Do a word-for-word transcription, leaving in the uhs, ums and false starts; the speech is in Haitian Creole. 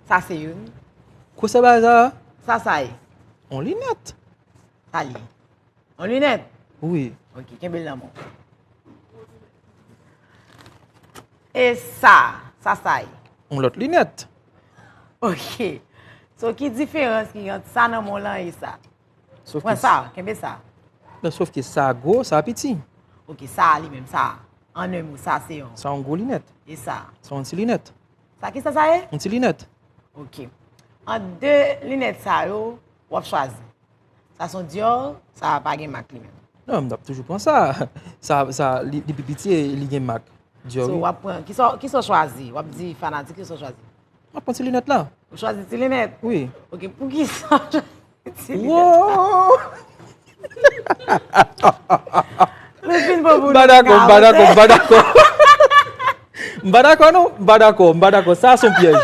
Sa se youn. Gwosè bagay sa? Sa sa ye? On linèt. Sa li ye? On linèt? Wi. Ok, kenbe l nan men w. E sa? Sa sa ye? On lòt linèt. Ok. So, ki diferans ki ant sa nan men w lan e sa? Sof Pran ke, sa, kenbe sa. Non, sof ke sa gwo, sa piti. Ok, sa li menm, sa. An en mo, sa se yon. Sa on gwo linèt. E sa? Sa on ti linèt. Sa ki sa sa ye? On ti linèt. Ok. Ant de linèt sa yo, w ap chwazi. Sa se on Dior, sa pa gen mak li menm. Non, m t ap toujou pran sa. Sa, sa li, li pi piti e li gen mak. Dior, So, wi. W ap pran, ki sa, ki sa w chwazi? W ap di fanatik ki sa w chwazi? M ap pran ti linèt la. Ou chwazi ti linèt? Wi. Ok, pou ki sa w chwazi ti linèt? Wow! Mwen fin bon pou M pa dakò, m pa dakò, m pa dakò. M pa dakò non, m pa dakò, m pa dakò. Sa se on pyèj.